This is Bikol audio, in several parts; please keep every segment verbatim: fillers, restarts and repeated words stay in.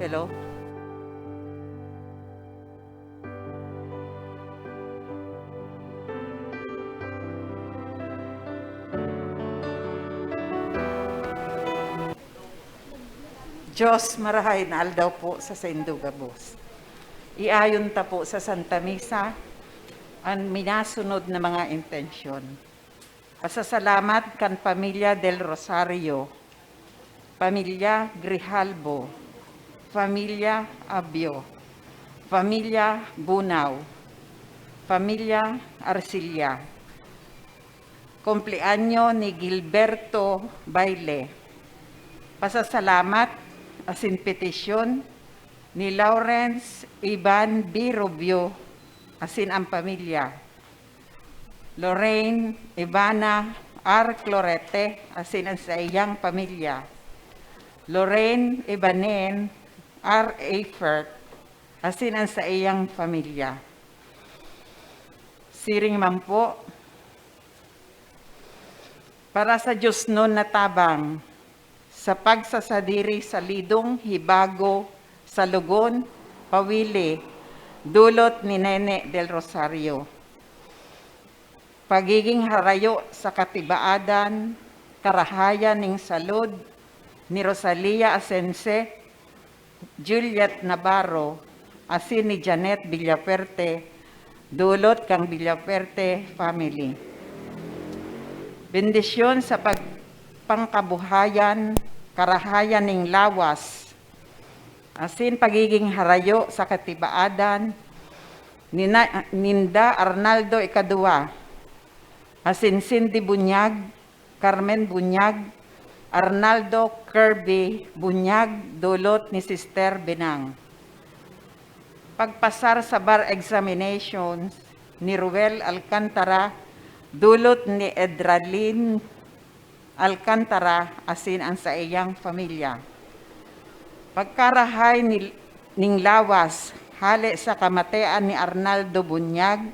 Hello? Diyos, marahay na aldaw po sa saindo gabos. Iayon ta po sa Santa Misa an minasunod na mga intensyon. Pasasalamat kan Pamilya Del Rosario, Pamilya Grijalbo, Pamilya Abio, Pamilya Bunao, Pamilya Arcilla. Kumpleanyo ni Gilberto Baile. Pasasalamat asin petisyon ni Lawrence Ivan B. Rubio asin ang pamilya. Lorraine Ivana R. Clorete asin ang saiyang pamilya. Lorraine Ivanen R. Eifert asin ang saiyang pamilya. Siring man po, para sa diosnon na tabang, sa pagsasadiri sa Lidong, Hibago, Salogon, Pawili, dulot ni Nene del Rosario. Pagiging harayo sa katibaadan, karahayan ning salud ni Rosalia Asense, Juliet Navarro, asin ni Janet Villafuerte, dulot kan Villafuerte family. Bendisyon sa pag-, pangkabuhayan, karahayan ning lawas, asin pagiging harayo sa katibaadan ni na-, ninda Arnaldo Ikaduwa, asin Cindy Bunyag, Carmen Bunyag, Arnaldo Kirby Bunyag, dulot ni Sister Benang. Pagpasar sa bar examinations ni Ruel Alcantara, dulot ni Edralyn Alcantara asin ang saiyang pamilya. Pagkarahay ni, ning lawas, hale sa kamatean ni Arnaldo Bunyag,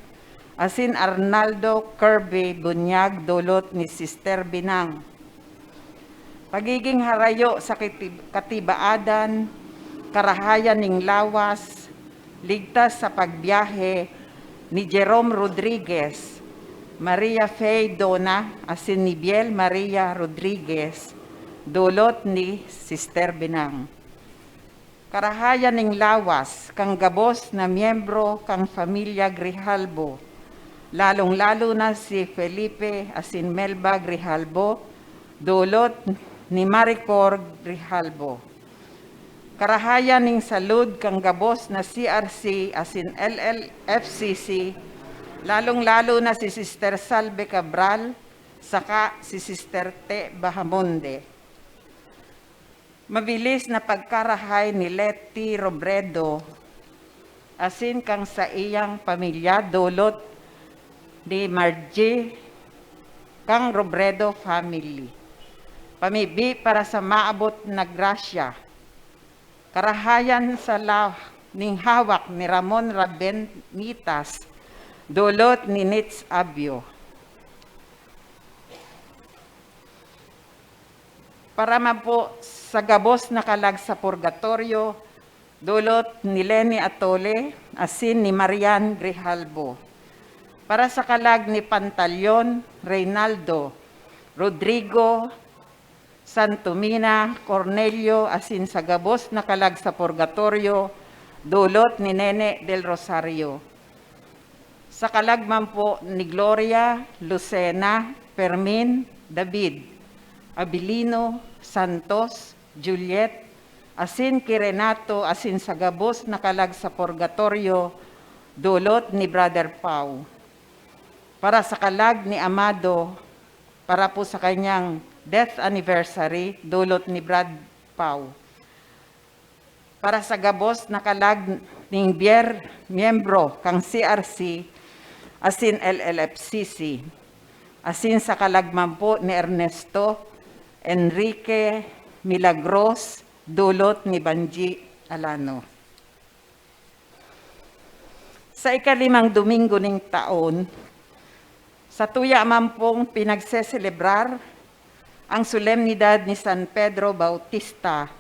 asin Arnaldo Kirby Bunyag, dulot ni Sister Binang. Pagiging harayo sa kitib-, katibaadan, karahayan ning lawas, ligtas sa pagbiyahe ni Jerome Rodriguez, Maria Faye Dona, asin ni Biel Maria Rodriguez, dulot ni Sister Binang. Karahayan ning lawas kan gabos na miyembro kan pamilya Grijalbo, lalong-lalo na si Felipe asin Melba Grijalbo, dulot ni Maricor Grijalbo. Karahayan ning salud kan gabos na C R C asin L L F C C, lalong-lalo na si Sister Salve Cabral saka si Sister Te Bahamonde. Mabilis na pagkarahay ni Letty Robredo asin kan saiyang pamilya, dulot ni Margie kan Robredo family. Pamibi para sa maabot na grasya. Karahayan sa la-, ning hawak ni Ramon Rabenitas, dulot ni Nitz Abio. Para man po sa gabos na kalag sa purgatoryo, dulot ni Leni Atole asin ni Marian Grijalbo. Para sa kalag ni Pantaleon, Reynaldo, Rodrigo, Santomina, Cornelio, asin sa gabos na kalag sa purgatoryo, dulot ni Nene del Rosario. Sa kalag man po ni Gloria, Lucena, Fermin, David, Abilino, Santos, Juliet, asin ki Renato, asin sa gabos na kalag sa purgatoryo, dulot ni Brother Pau. Para sa kalag ni Amado, para po sa kanyang death anniversary, dulot ni Brad Pau. Para sa gabos na kalag ning biyer, miyembro kan C R C asin L L F C C, asin sa kalag man po ni Ernesto Enrique Milagros, dulot ni Banji Alano. Sa ikalimang Domingo ning taon, satuya man pong pinagseselebrar ang solemnidad ni San Pedro Bautista,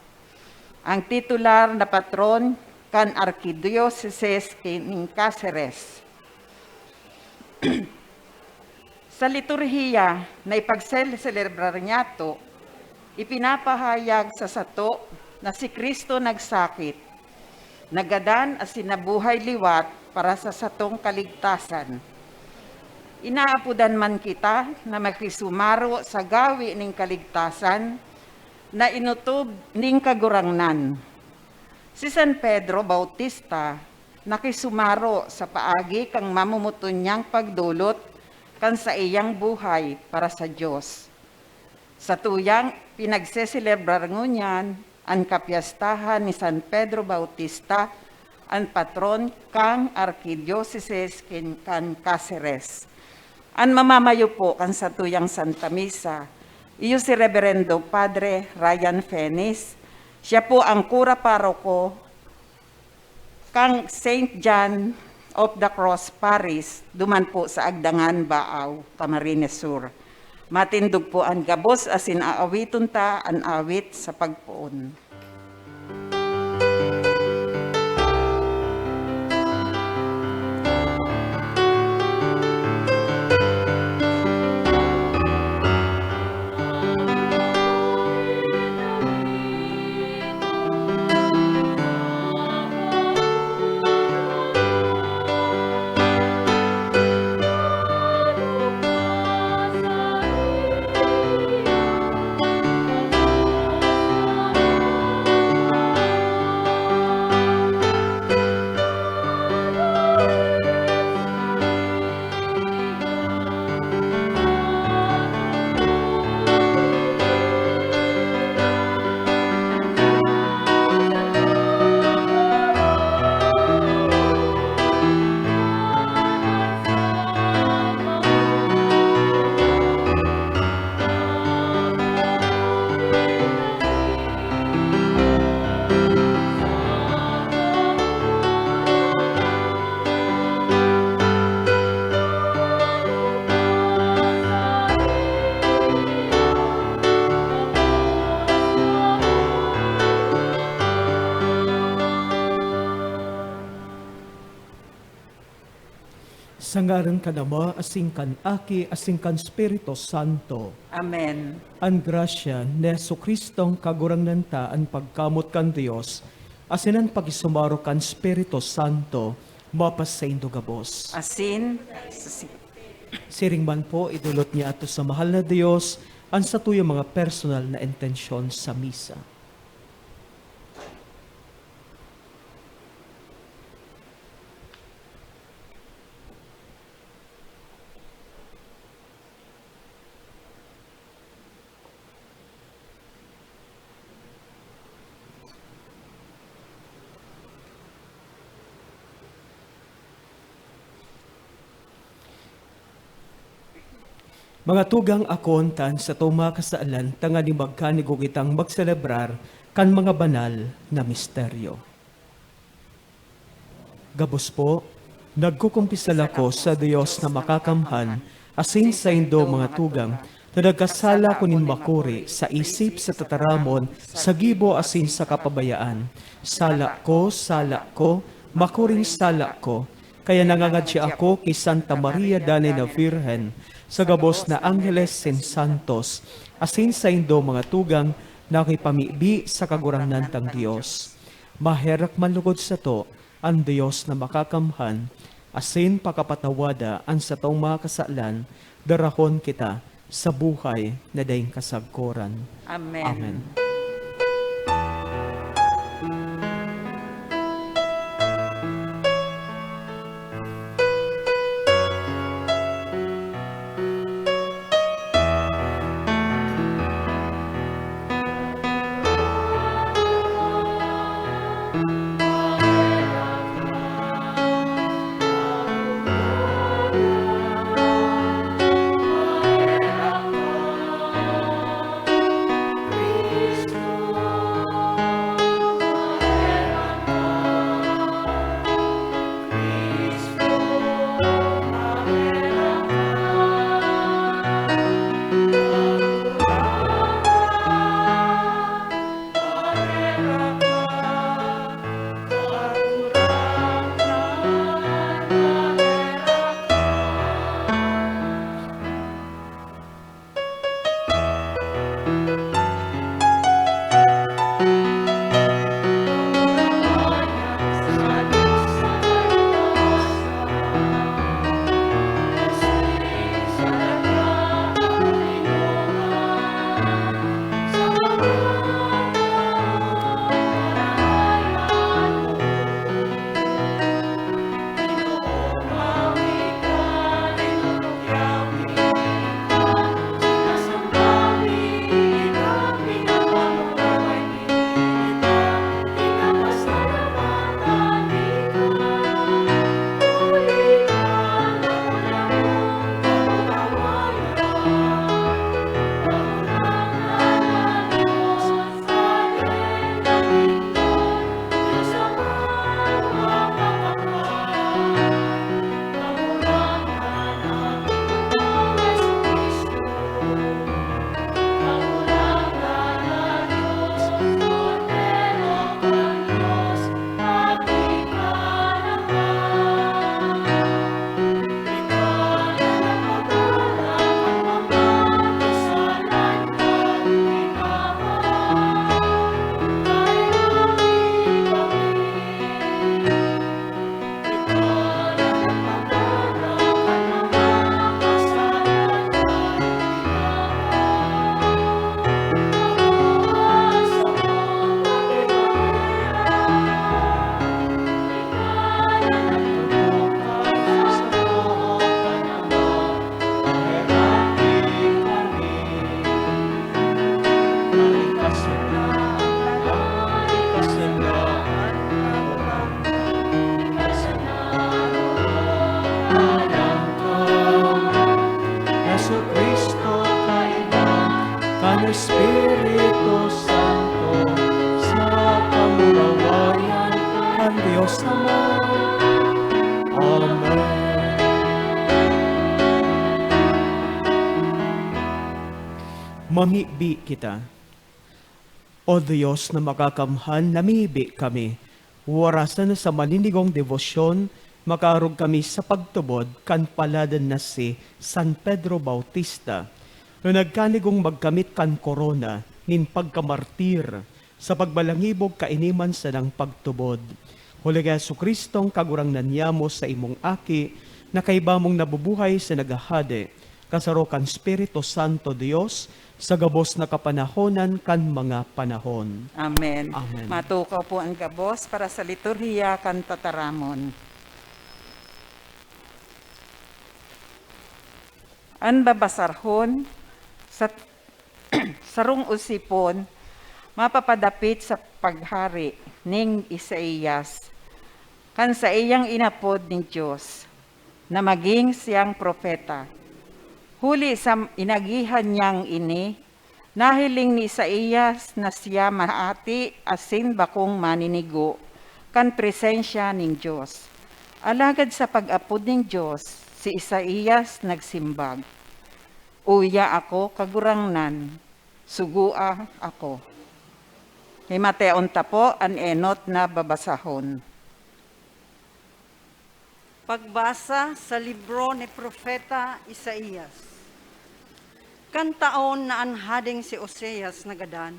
Ang titular na patron kan Arkidiyosese nin Caceres. Sa liturhiya na ipagseselebrar niyato, ipinapahayag sa sato na si Cristo nagsakit, nagadan asin nabuhay liwat para sa satong kaligtasan. Inaapodan man kita na makisumaro sa gawi nin kaligtasan na inotob nin Kagurangnan. Si San Pedro Bautista nakisumaro sa paagi kan mamomoton niyang pagdolot kan saiyang buhay para sa Dios. Satuyang pinagseselebrar ngunyan an kapyestahan ni San Pedro Bautista, an patron kan Arkidiyosese kin-, kan Caceres. An mamamayo po kan satuyang Santa Misa, iyo si Reberendo Padre Ryan Fenis. Siya po ang kura paroko kan Saint John of the Cross Parish, duman po sa Agdangan, Baao, Camarines Sur. Matindog po an gabos asin aawiton ta an awit sa pagpoon. Sa ngaran kan Ama, asin kan Aki, asin kan Espiritu Santo. Amen. An grasya ni Jesu-Cristong Kagurangnan ta, an pagkamot kan Dios, asin an pakisumaro kan Espiritu Santo, mapasaindo gabos. Asin, sa si- Siring man po, idolot niyato sa mahal na Dios an satuyang mga personal na intensyon sa misa. Mga tugang, akoon ta an satong mga kasalan tanganing magkanigo kitang magselebrar kan mga banal na misteryo. Gabos po, nagkukumpisal ako sa Dios na makakamhan, asin saindo, mga tugang, na nagkasala ako nin makuri sa isip, sa tataramon, sa gibo, asin sa kapabayaan. Sala ko, sala ko, makuring sala ko. Kaya nangangadya ako ki Santa Maria danay na Birhen, sa gabos na angheles sin santos, asin saindo, mga tugang, na kipamibi sa Kagurangnan tang Dios. Maherak man lugod sato an Dios na makakamhan, asin pakapatawada an satong mga kasalan, darahon kita sa buhay na daing kasagkoran. Amen. Amen. Mamibi kita. O Dios na makakamhan, namibi kami. Warasan sa maninigong debosyon, makaarog kami sa pagtubod kan paladan na si San Pedro Bautista, na nagkanigong magkamit kan korona nin pagkamartir sa pagbalangibog kaini man sanang pagtubod. Huli ki Jesu-Cristong Kagurangnan niamo, sa imong Aki, na kaiba mong nabubuhay sa naghahade, kasaro kan Espiritu Santo Dios, sa gabos na kapanahonan kan mga panahon. Amen. Amen. Matukaw po ang gabos para sa liturhiya kan tataramon. An babasahon sa sarong osipon mapapadapit sa paghari ning Isaias, kan saiyang inapod nin Dios na magin siyang propeta. Huli sa inagihan niyang ini, nahiling ni Isaias na siya mahati asin bakong maninigo kan presensya nin Dios. Alagad sa pag-apod nin Dios, si Isaias nagsimbag, "Uya ako, Kagurangnan, sugoa ako." Himateon ta po an enot na babasahon. Pagbasa sa libro ni Propeta Isaias. Kan taon na an hadeng si Oseas nagadan,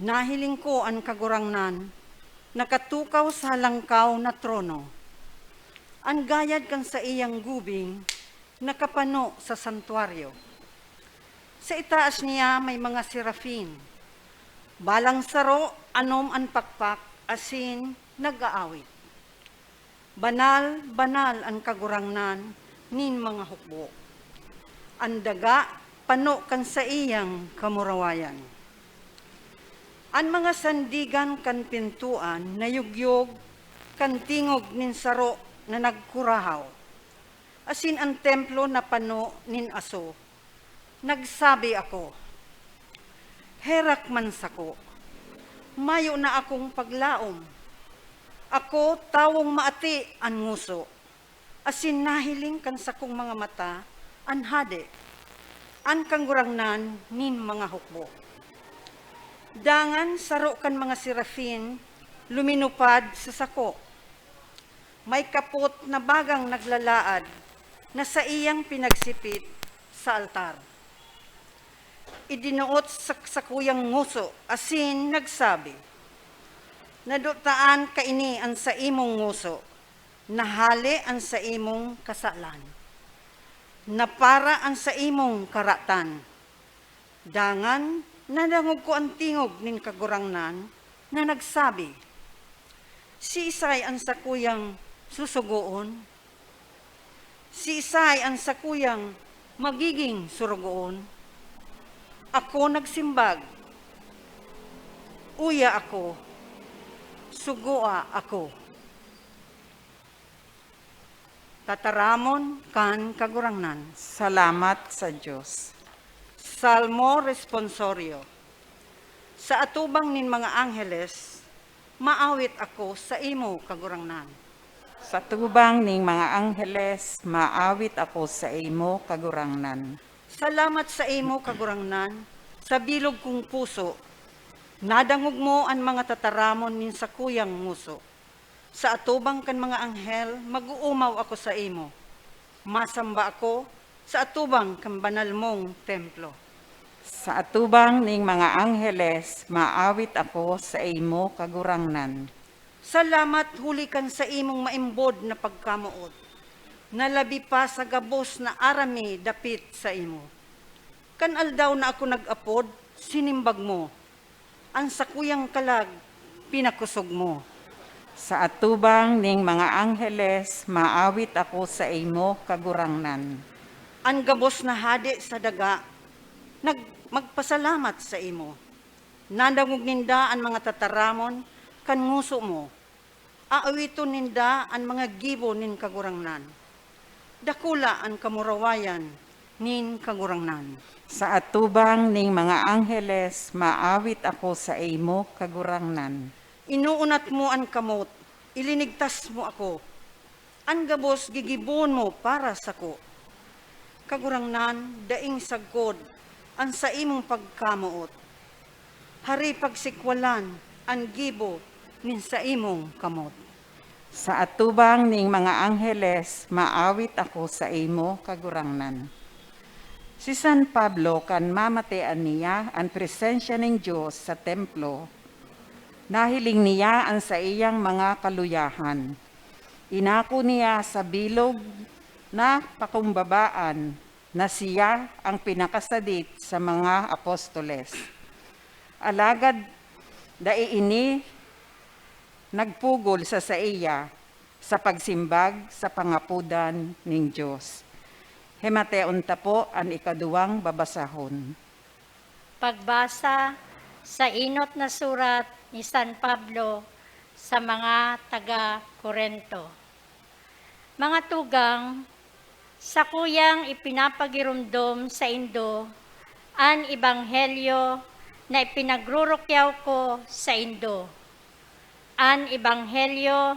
nahiling ko an Kagurangnan nakatukaw sa halangkaw na trono. An gayad kan saiyang gubing nakapano sa santuaryo. Sa itaas niya may mga serafin. Balang saro anom an pakpak asin nag-aawit, "Banal, banal an Kagurangnan nin mga hukbo. An daga pano kan saiyang kamurawayan." An mga sandigan kan pintoan nayugyog kan tingog nin saro na nagkurahaw, asin an templo napano nin aso. Nagsabi ako, "Herak man sako! Mayo na akong paglaom! Ako tawong maati an ngoso, asin nahiling kan sakong mga mata an Hade, an Kagurangnan nin mga hukbo." Dangan saro kan mga serafin luminupad sa sako. May kapot na bagang naglalaad na saiyang pinagsipit sa altar. Idinuot sa sakuyang ngoso asin nagsabi, "Nadutaan kaini an saimong ngoso, nahale an saimong kasalan, napara an saimong karatan." Dangan nadangog ko an tingog nin Kagurangnan na nagsabi, "Siisay an sakuyang susugoon? Siisay an sakuyang magiging sorogoon?" Ako nagsimbag, "Uya ako, sugoa ako." Tataramon kan Kagurangnan. Salamat sa Dios. Salmo Responsorio. Sa atubang nin mga angheles, maawit ako saimo, Kagurangnan. Sa tubang ning mga angheles, maawit ako saimo, Kagurangnan. Salamat saimo, Kagurangnan, sa bilog kong puso. Nadangog mo an mga tataramon nin sakuyang ngoso. Sa atubang kan mga anghel, mag-oomaw ako saimo. Masamba ako sa atubang kan banal mong templo. Sa atubang ning mga angheles, maawit ako saimo, Kagurangnan. Salamat huli kan saimong maimbod na pagkamoot, na labi pa sa gabos na aram mi dapit saimo. Kan aldaw na ako nag-apod, sinimbag mo. An sakuyang kalag, pinakosog mo. Sa atubang ning mga angheles, maawit ako saimo, Kagurangnan. An gabos na hade sa daga, nag-, magpasalamat saimo. Nadangog ninda an mga tataramon kan ngoso mo. Aawiton ninda an mga gibo nin Kagurangnan. Dakula an kamurawayan nin Kagurangnan. Sa atubang ning mga angheles, maawit ako saimo, Kagurangnan. Inuunat mo an kamot, ilinigtas mo ako. An gabos gigibohon mo para sako. Kagurangnan, daing sagkod an saimong pagkamoot. Hari pagsikwalan an gibo nin saimong kamot. Sa atubang ning mga angheles, maawit ako saimo, Kagurangnan. Si San Pablo, kan mamatean niya an presensya nin Dios sa templo, nahiling niya an saiyang mga kaluyahan. Inako niya sa bilog na pakumbabaan na siya ang pinakasadit sa mga apostoles. Alagad dai ini nagpugol sa saiya sa pagsimbag sa pangapodan nin Dios. Himateon ta po an ikaduwang babasahon. Pagbasa sa enot na surat ni San Pablo sa mga taga Corinto. Mga tugang, sakuyang ipinapagiromdom saindo an ebanghelyo na ipinagrurukyaw ko saindo, an ebanghelyo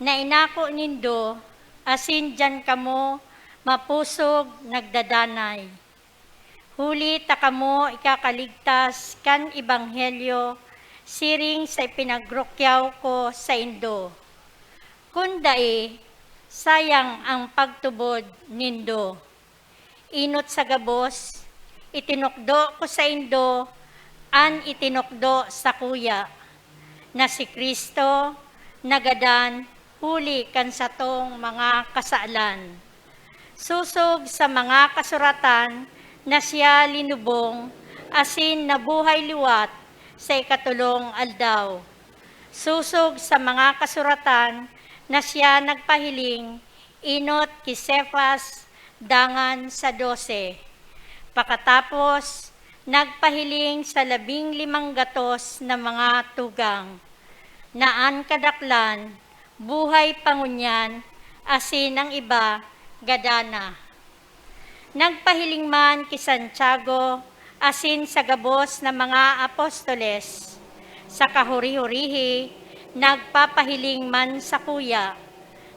na inako nindo, asin diyan kamo mapusog nagdadanay. Huli ta kamo ikakaligtas kan ebanghelyo siring sa ipinagrukyaw ko saindo. Kun dai, sayang ang pagtubod nindo. Enot sa gabos, itinukdo ko saindo an itinukdo sakuya, na si Cristo nagadan huli kan satong mga kasalan. Sosog sa mga kasuratan na siya linubong asin nabuhay liwat sa ikatolong aldaw. Sosog sa mga kasuratan na siya nagpahiling enot ki Cefas dangan sa dose. Pakatapos, nagpahiling sa labing limang gatos na mga tugang, na an kadaklan buhay pa ngunyan, asin ang iba gadan na. Nagpahiling man ki Santiago asin sa gabos na mga apostoles, sa kahuri-hurihi nagpapahiling man sakuya,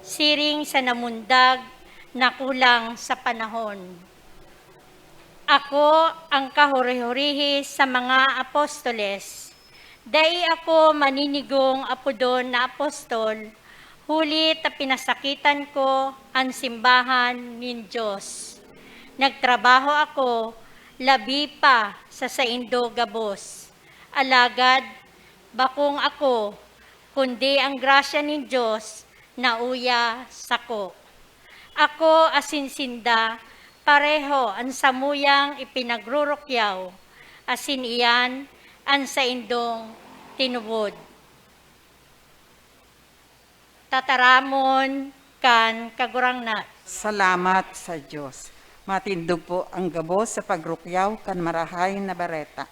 siring sa namundag na kulang sa panahon. Ako ang kahuri-hurihi sa mga apostoles. Dai ako maninigong apodon na apostol, huli ta pinasakitan ko an simbahan nin Dios. Nagtrabaho ako labi pa sa saindo gabos. Alagad bakong ako, kundi ang grasya nin Dios na uya sako. Ako asin sinda, pareho an samuyang ipinagrurukyaw, asin iyan an saindong tinubod. Tataramon kan Kagurangnan. Salamat sa Dios. Matindog po ang gabos sa pagrukyaw kan Marahay na Bareta.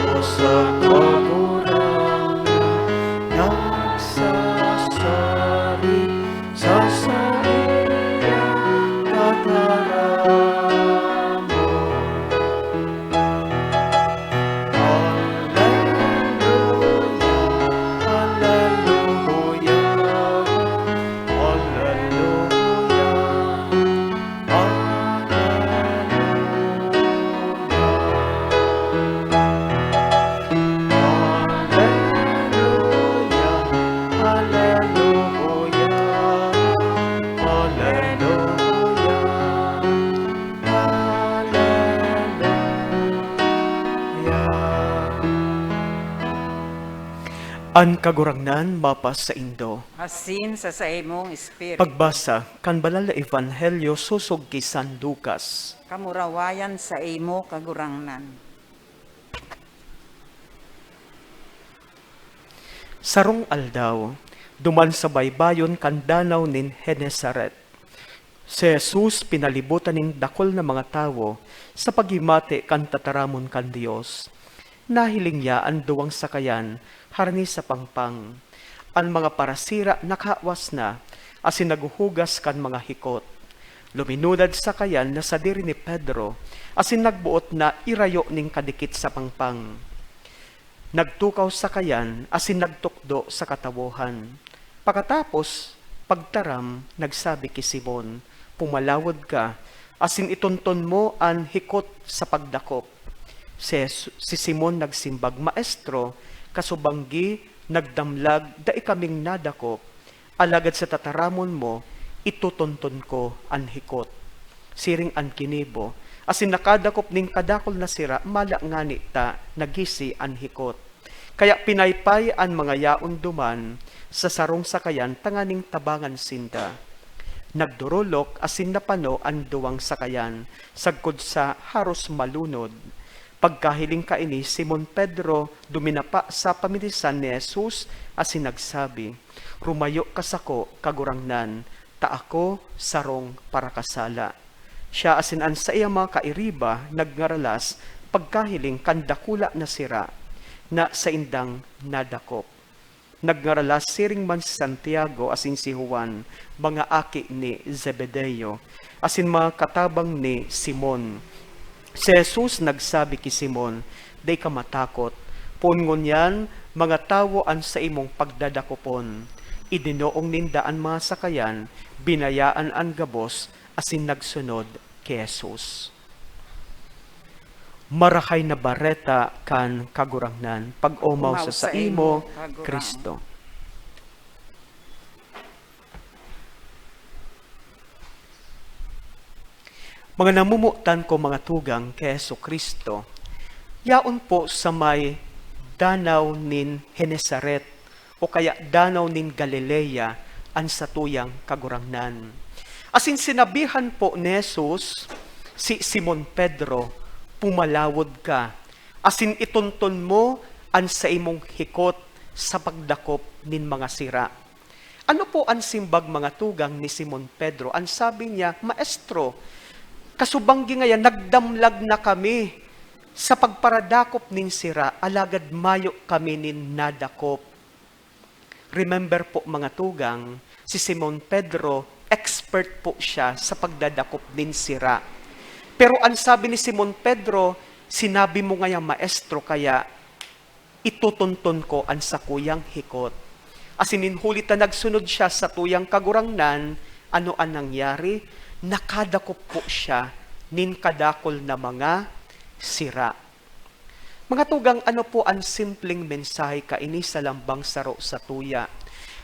Nagdaraog ako sa Kagurangnan, nagsasari sa saiyang tataramon. Alleluia, alleluia, alleluia, alleluia. Alleluia, alleluia, alleluia, alleluia. An Kagurangnan mapasaindo. Asin sa saimong espiritu. Pagbasa kan Banal na Ebanghelyo sosog ki San Lucas. Kamurawayan saimo, Kagurangnan. Sarong aldaw, duman sa baybayon kan Danaw nin Genesaret, Si Jesus pinalibutan nin dakul na mga tawo sa paghimati kan tataramon kan Dios. Nahiling niya an duwang sakayan harani sa pangpang. An mga parasira nakawas na, asin naghuhugas kan mga hikot. Luminunad sakayan na sadiri ni Pedro, asin nagboot na irayo nin kadikit sa pangpang. Nagtukaw sakayan asin nagtukdo sa katawohan. Pakatapos pagtaram, nagsabi ki Simon, "Pumalawod ka, asin itonton mo an hikot sa pagdakop." Si, si Simon nagsimbag, "Maestro, kasubanggi nagdamlag, dai kaming nadakop." Alagad sa tataramon mo, itutonton ko an hikot. Siring an ginibo, asin nakadakop nin kadakul na sira, mala ngani ta nagisi an hikot. Kaya pinaypay an mga yaon duman sa sarong sakayan tanganing tabangan sinda. Nagdorolok asin napano an duwang sakayan, sagkod sa haros malunod. Pagkahiling kaini, Simon Pedro duminapa sa paminisan ni Jesus asin nagsabi, "Rumayo ka sako, Kagurangnan, ta ako sarong parakasala." Siya asin an saiyang mga kairiba nagngaralas pagkahiling kan dakula na sira na saindang nadakop. Nagngaralas siring man si Santiago asin si Juan, mga aki ni Zebedeo, asin mga katabang ni Simon. Si Jesus nagsabi ki Simon, "Dai ka matakot. Poon ngunyan, mga tawo an saimong pagdadakopon." Idinoong ninda an mga sakayan, binayaan an gabos, asin nagsunod ki Jesus. Marahay na Bareta kan Kagurangnan. Pag-omaw sa saimo, Kagurangnan. Kristo. Mga namomotan ko, mga tugang ki Jesu-Cristo, yaon po sa may danaw nin Genesaret o kaya danaw nin Galilea an satuyang Kagurangnan. Asin sinabihan po ni Jesus si Simon Pedro, "Pumalawod ka, asin itonton mo an saimong hikot sa pagdakop nin mga sira." Ano po an simbag, mga tugang, ni Simon Pedro? An sabi niya, "Maestro, kasubanggi ngayan, nagdamlag na kami sa pagparadakop nin sira, alagad mayo kami nin nadakop." Remember po, mga tugang, si Simon Pedro, expert po siya sa pagdadakop nin sira. Pero an sabi ni Simon Pedro, "Sinabi mo ngaya, Maestro, kaya itutunton ko an sakuyang hikot." Asin nin huli ta nagsunod siya sa satuyang Kagurangnan, ano an nangyari? Nakadakop po siya nin kadakul na mga sira. Mga tugang, ano po an simpleng mensahe kaini sa lambang saro satuya?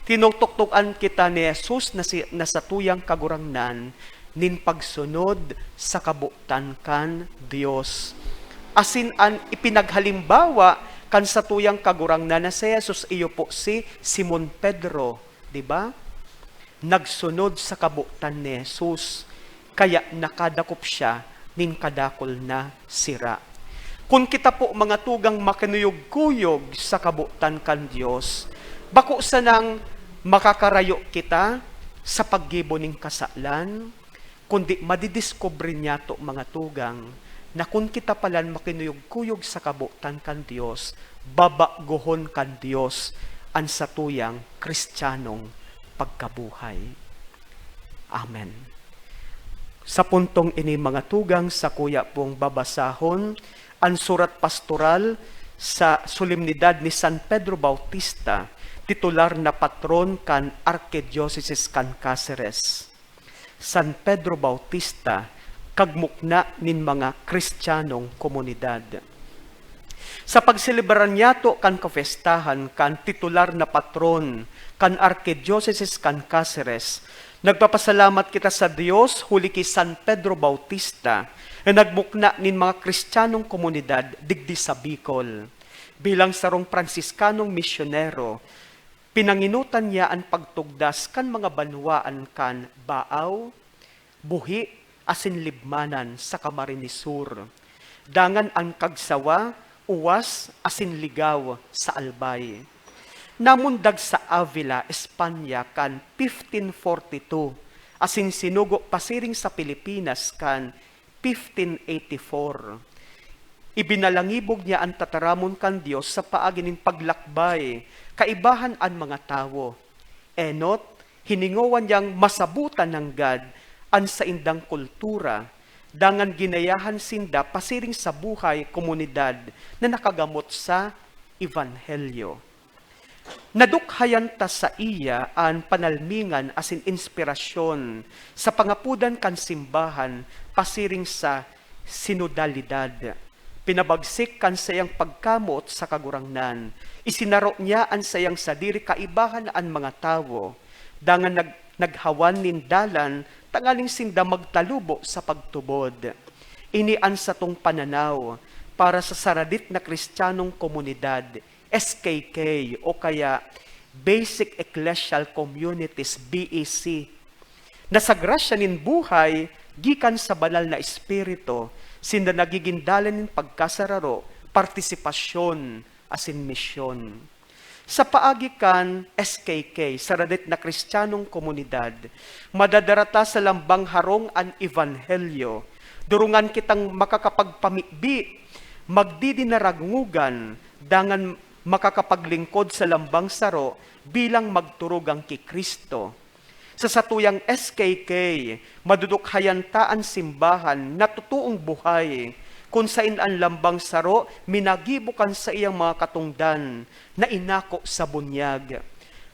Tinutukdoan kita ni Jesus na si, na satuyang Kagurangnan nin pagsunod sa kabotan kan Dios. Asin an ipinaghalimbawa kan satuyang Kagurangnan na si Jesus, iyo po si Simon Pedro, di ba? Nagsunod sa kabotan ni Jesus, kaya nakadakop siya nin kadakul na sira. Kun kita po, mga tugang, makinuyog-kuyog sa kabotan kan Dios, bako sanang makakarayo kita sa paggibo nin kasalan, kundi madidiskubre niyato, mga tugang, na kun kita palan makinuyog-kuyog sa kabotan kan Dios, babagohon kan Dios an satuyang Kristiyanong pagkabuhay. Amen. Sa puntong ini, mga tugang, sakuya pong babasahon an surat pastoral sa solemnidad ni San Pedro Bautista, titular na patron kan Arkidiosesis kan Caceres. San Pedro Bautista, kagmukna nin mga Kristiyanong komunidad. Sa pagselebrar niyato kan kapyestahan kan titular na patron kan Arkidiosesis kan Caceres, nagpapasalamat kita sa Dios huli ki San Pedro Bautista na nagmukna nin mga Kristiyanong komunidad digdi sa Bicol. Bilang sarong Pransiskanong misyonero, pinanginutan niya an pagtugdas kan mga banwaan kan Baao, Buhi, asin Libmanan sa Camarines Sur, dangan an Cagsawa, Uwas, asin Ligao sa Albay. Namundag sa Avila, Espanya kan fifteen forty-two asin sinugo pasiring sa Pilipinas kan fifteen eighty-four. Ibinalangibog niya an tataramon kan Dios sa paagi nin paglakbay kaibahan an mga tawo. Enot, hiningowa niyang masabotan nanggad an saindang kultura, dangan ginayahan sinda pasiring sa buhay komunidad na nakagamot sa Ebanghelyo. Nadukhayan ta saiya an panalmingan asin inspirasyon sa pangapodan kan simbahan pasiring sa sinodalidad. Pinabagsik kan saiyang pagkamoot sa Kagurangnan, isinaro niya an saiyang sadiri kaibahan an mga tawo, dangan nag-, naghawan nin dalan tanganing sinda magtalubo sa pagtubod. Ini an satong pananaw para sa saradit na Kristiyanong komunidad, S K K, o kaya Basic Ecclesial Communities, B E C, na sa grasya nin buhay gikan sa Banal na Espiritu, sinda nagigin dalan nin pagkasararo, partisipasyon, asin misyon. Sa paagi kan S K K, saradit na Kristiyanong komunidad, madadara ta sa lambang harong an Ebanghelyo. Durungan kitang makakapagpamibi, magdidinaragngogan, dangan makakapaglingkod sa lambang saro bilang magturugang ki Cristo. Sa satuyang S K K, madudukhayan ta an simbahan na totoong buhay, kun saen an lambang saro minagibo kan saiyang mga katongdan na inako sa bunyag.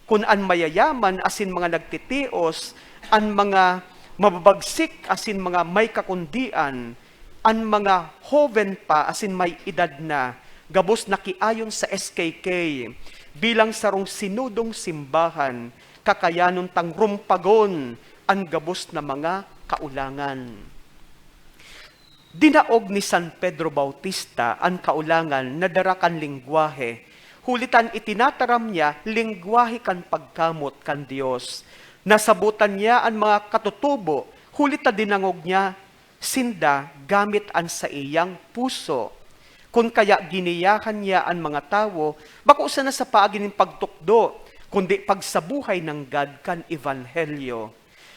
Kun an mayayaman asin mga nagtitios, an mga mababagsik asin mga may kakundian, an mga hoven pa asin may edad na, gabos na kiayon sa S K K bilang sarong sinodong simbahan, kakayanon tang rumpagon an gabos na mga kaolangan. Dinaog ni San Pedro Bautista an kaolangan na dara kan lengwahe, huli ta an itinataram niya lengwahe kan pagkamot kan Dios. Nasabotan niya an mga katutubo, huli ta dinangog niya sinda gamit an saiyang puso. Kun kaya giniyahan niya an mga tawo, bako sana sa paagi nin pagtukdo, kundi pagsabuhay nanggad kan Ebanghelyo.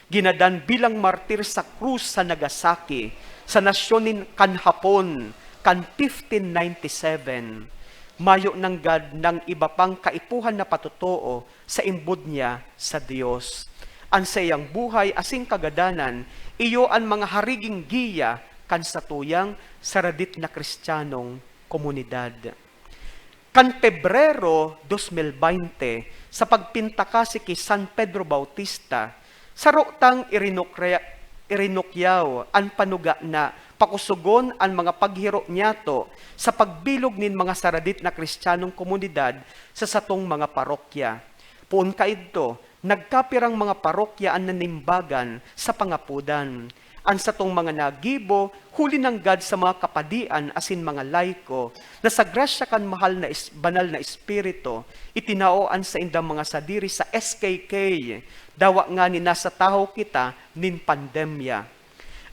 Ginadan bilang martir sa krus sa Nagasaki, sa nasyon nin kan Hapon, kan fifteen ninety-seven. Mayo nanggad nang iba pang kaipuhan na patotoo sa imbod niya sa Dios. An saiyang buhay asin kagadanan, iyo an mga hariging giya kan satuyang saradit na Kristiyanong komunidad. Kan Pebrero dos mil baynte, sa pagpintakasi ki San Pedro Bautista, saro tang irinukre-, irinukyaw an panuga na pakusogon an mga paghiro niyato sa pagbilog nin mga saradit na Kristiyanong komunidad sa satong mga parokya. Poon kaidto, nagkapirang mga parokya an nanimbagan sa pangapodan. An satong mga nagibo, huli nanggad sa mga kapadian asin mga laiko, na sa grasya kan mahal na es-, banal na Espiritu, itinao an saindang mga sadiri sa S K K, dawa ngani nasa tahaw kita nin pandemya.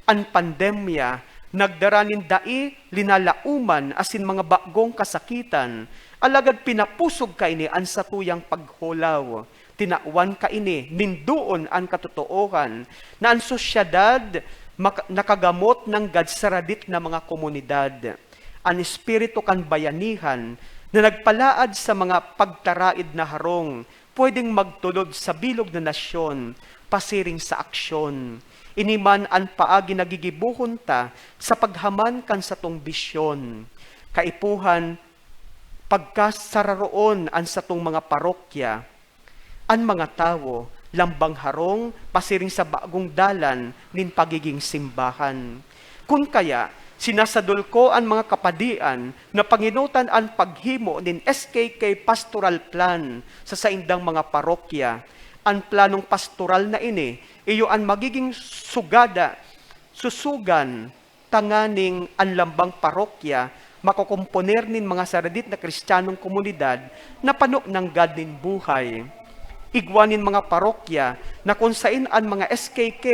An pandemya nagdara nin dai linalaoman asin mga bagong kasakitan, alagad pinapusog kaini an satuyang pagholaw. Tinawan kaini nin doon an katotoohan na an sosyedad maka-, nakagamot nanggad sa radit na mga komunidad. An espiritu kan bayanihan na nagpalaad sa mga pagtaraed na harong pwedeng magtulod sa bilog na nasyon pasiring sa aksyon. Ini man an paagi na gigibohon ta sa paghaman kan satong bisyon. Kaipuhan, pagkasararoon an satong mga parokya, an mga tawo, lambang harong pasiring sa bagong dalan nin pagiging simbahan. Kun kaya, sinasadol ko an mga kapadian na pangenotan an paghimo nin S K K Pastoral Plan sa saindang mga parokya. An planong pastoral na ini, iyo an magiging sugada, susugan, tanganing an lambang parokya makokomponer nin mga saradit na Kristiyanong komunidad na pano nanggad nin buhay. Igwa nin mga parokya na kun saen an mga S K K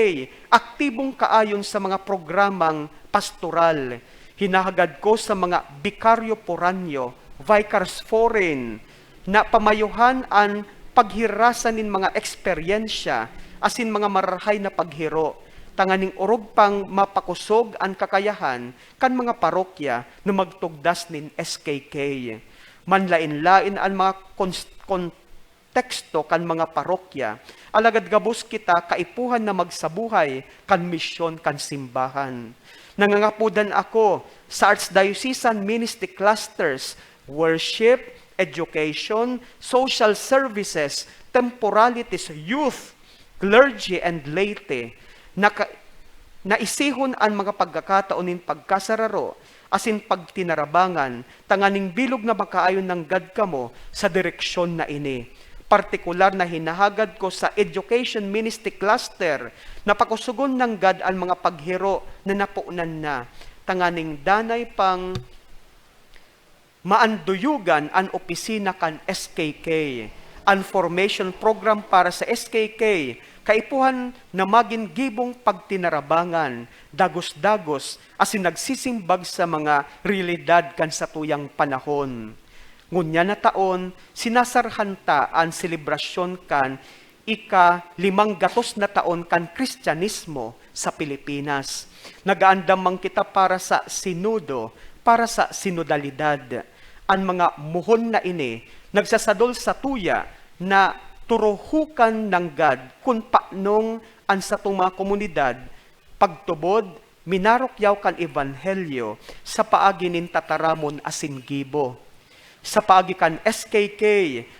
aktibong kaayon sa mga programang pastoral. Hinahagad ko sa mga bikaryo poranyo, vicars foreign, na pamayuhan an paghirasa nin mga eksperyensya asin mga marahay na paghiro, tanganing orog pang mapakosog an kakayahan kan mga parokya na magtugdas nin S K K. Manlaen-laen an mga cons-, konteksto kan mga parokya, alagad gabos kita kaipuhan na magsabuhay kan misyon kan simbahan. Nangangapodan ako sa Archdiocesan Ministry Clusters, Worship, Education, Social Services, Temporalities, Youth, Clergy, and Laity. Naka-, naisihon an mga pagkakataon nin pagkasararo asin pagtinarabangan, tanganing bilog na makaayon nanggad kamo sa direksyon na ini. Partikular na hinahagad ko sa Education Ministry Cluster na pakosogon nanggad an mga paghiro na naponan na, tanganing danay pang maanduyogan an opisina kan S K K. An formation program para sa S K K kaipuhan na magin gibong pagtinarabangan, dagos-dagos, asin nagsisimbag sa mga realidad kan satuyang panahon. Ngunyan na taon, sinasarhan ta an selebrasyon kan ika-limang gatos na taon kan Kristiyanismo sa Pilipinas. Nag-aandam man kita para sa sinodo, para sa sinodalidad. An mga mohon na ini nagsasadol satuya na turuhokan nanggad kun paanong an satong mga komunidad pagtubod, minarukyaw kan ebanghelyo sa paagi nin tataramon asin gibo. Sa paagi kan S K K,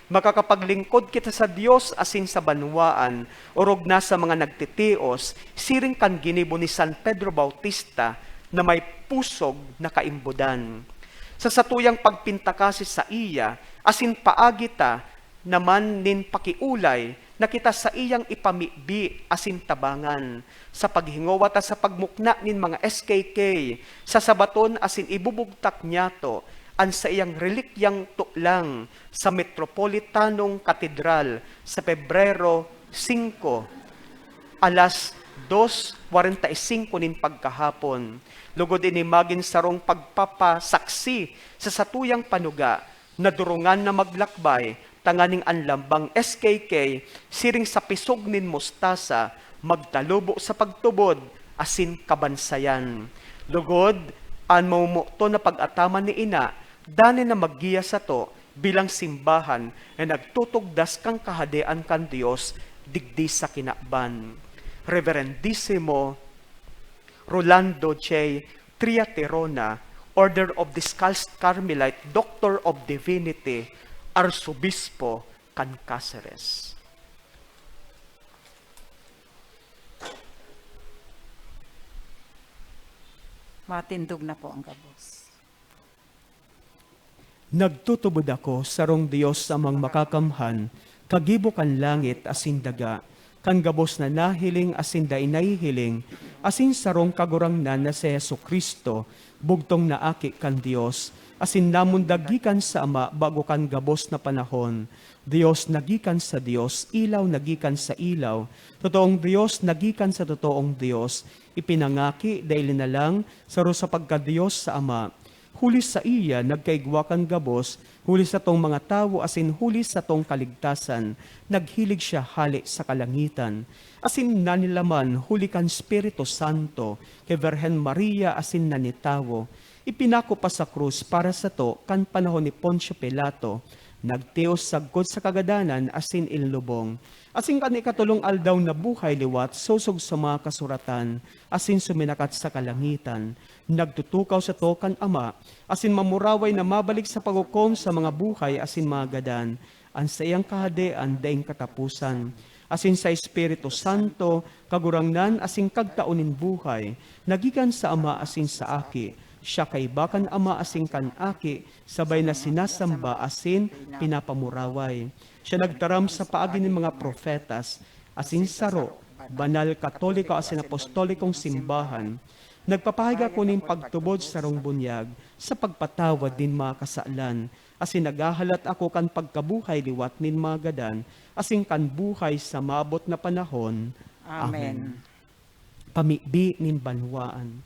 makakapaglingkod kita sa Dios asin sa banwaan, orog na sa mga nagtitios, siring kan ginibo ni San Pedro Bautista na may pusog na kaimbodan. Sa satuyang pagpintakasi saiya, asin paagi ta naman nin pakiolay na kita saiyang ipamibi asin tabangan. Sa paghingowa ta sa pagmukna nin mga S K K, sasabaton asin ibubugtak niyato an saiyang relikyang tuklang sa Metropolitanong Katedral sa Pebrero singko, alas dos kwarenta y singko nin pagkahapon. Lugod ini magin sarong pagpapasaksi sa satuyang panuga, nadurongan na maglakbay tanganing an lambang S K K siring sa pisog nin mostasa magtalubo sa pagtubod asin kabansayan. Lugod, an mamomoton na pag-ataman ni Ina, danay na maggiya sato bilang simbahan na nagtutugdas kan Kahadean kan Dios digdi sa kinaban. Reverendisimo Rolando J. Triaterona, Order of Discalced Carmelite, Doctor of Divinity, Arsobispo kan Caceres. Matindog na po ang gabos. Nagtutubod ako sarong Dios Amang Makakamhan, kagibo kan langit asin daga, kan gabos na nahiling asin dai nahihiling, asin sarong Kagurangnan na si Jesu-Cristo, bugtong na Aki kan Dios, asin namundag gikan sa Ama bago kan gabos na panahon. Dios na gikan sa Dios, ilaw na gikan sa ilaw, totoong Dios na gikan sa totoong Dios, ipinangaki, dai linalang, saro sa pagka-Dios sa Ama. Huli saiya nagkaigwa kan gabos, huli satong mga tawo asin huli satong kaligtasan, naghilig siya hale sa kalangitan. Asin nanilaman huli kan Espiritu Santo, ki Birhen Maria asin nanitawo. Ipinako pa sa krus para sato kan panahon ni Poncio Pilato. Nagtios sagkod sa kagadanan asin inlubong. Asin kan ikatolong aldaw nabuhay liwat sosog sa mga kasuratan, asin suminakat sa kalangitan. Nagtutukaw sato kan Ama, asin mamuraway na mabalik sa paghukom sa mga buhay asin mga gadan. An saiyang kahadean daing kataposan. Asin sa Espiritu Santo, Kagurangnan asin Kagtao nin buhay, na gikan sa Ama asin sa Aki. Siya kaiba kan Ama asin kan Aki, sabay na sinasamba asin pinapamuraway. Siya nagtaram sa paagi nin mga propetas, asin saro, banal, katoliko asin apostolikong simbahan. Nagpapahiga ako nin pagtubod sarong bunyag sa pagpatawad nin mga kasalan, asin naghahalat ako kan pagkabuhay liwat nin mga gadan, asin kan buhay sa maabot na panahon. Amen. Amen. Pamibi nin banwaan.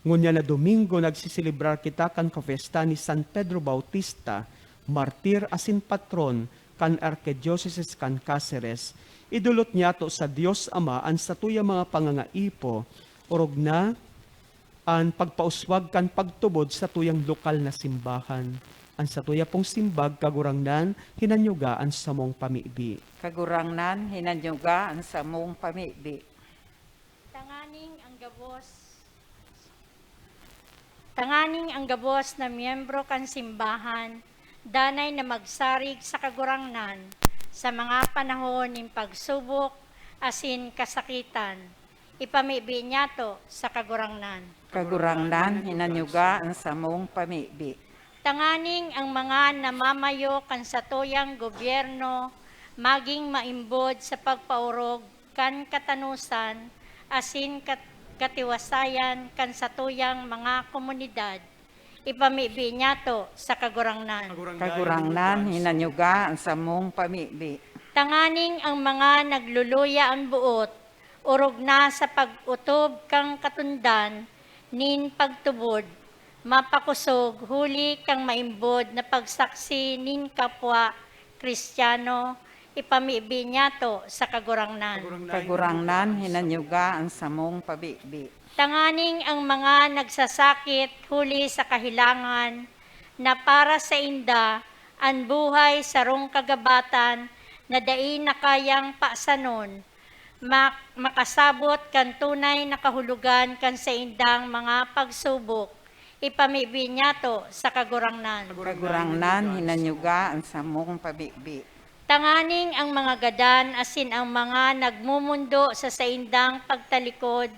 Ngunyan na Domingo, nagseselebrar kita kan kapyesta ni San Pedro Bautista, martir asin patron kan Arkidiosesis kan Caceres, idolot niyato sa Dios Ama an satuyang mga pangangaipo, orog na an pagpauswag kan pagtubod satuyang lokal na simbahan. An satuya pong simbag, Kagurangnan, hinanyuga an samong pamibi. Kagurangnan, hinanyuga an samong pamibi. Tanganing ang gabos, tanganing ang gabos na miyembro kan simbahan danay na magsarig sa Kagurangnan sa mga panahon nin pagsubok asin kasakitan. Ipamibi niyato sa Kagurangnan. Kagurangnan, hinanyuga an samong pamibi. Tanganing ang mga namamayo kan satuyang gobyerno magin maimbod sa pagpaorog kan katanosan asin kat-, katiwasayan kan satuyang mga komunidad. Ipamibi niyato sa Kagurangnan. Kagurangnan, hinanyuga an samong pamibi. Tanganing ang mga nagluluya an boot, orog na sa pag-otob kan katundan nin pagtubod, mapakosog huli kan maimbod na pagsaksi nin kapwa Kristiyano, ipamibi niyato sa Kagurangnan. Kagurangnan, hinanyuga an samong pamibi. Tanganing ang mga nagsasakit huli sa kahelangan, na para sainda an buhay sarong kagabatan na dai na kayang pasanon, ma-, makasabot kan tunay na kahulogan kan saindang mga pagsubok, ipamibi niyato sa Kagurangnan. Kagurangnan, hinanyuga an samong pamibi. Tanganing ang mga gadan asin ang mga nagmomondo sa saindang pagtalikod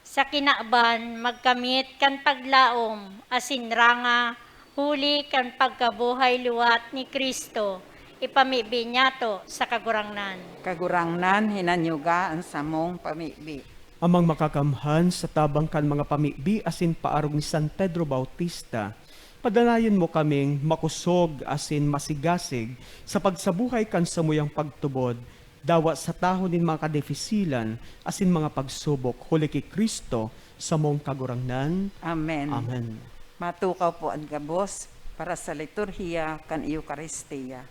sa kinaban magkamit kan paglaom asin ranga huli kan pagkabuhay liwat ni Cristo, ipamibi niyato sa Kagurangnan. Kagurangnan, hinanyuga an samong pamibi. Amang Makakamhan, sa tabang kan mga pamibi asin paarog ni San Pedro Bautista, padanayon mo kaming makosog asin masigasig sa pagsabuhay kan samuyang pagtubod, dawa sa tahaw nin mga kadifisilan asin mga pagsubok, huli ki Cristo, samong Kagurangnan. Amen. Amen. Matukaw po an gabos para sa liturhiya kan Eukaristia.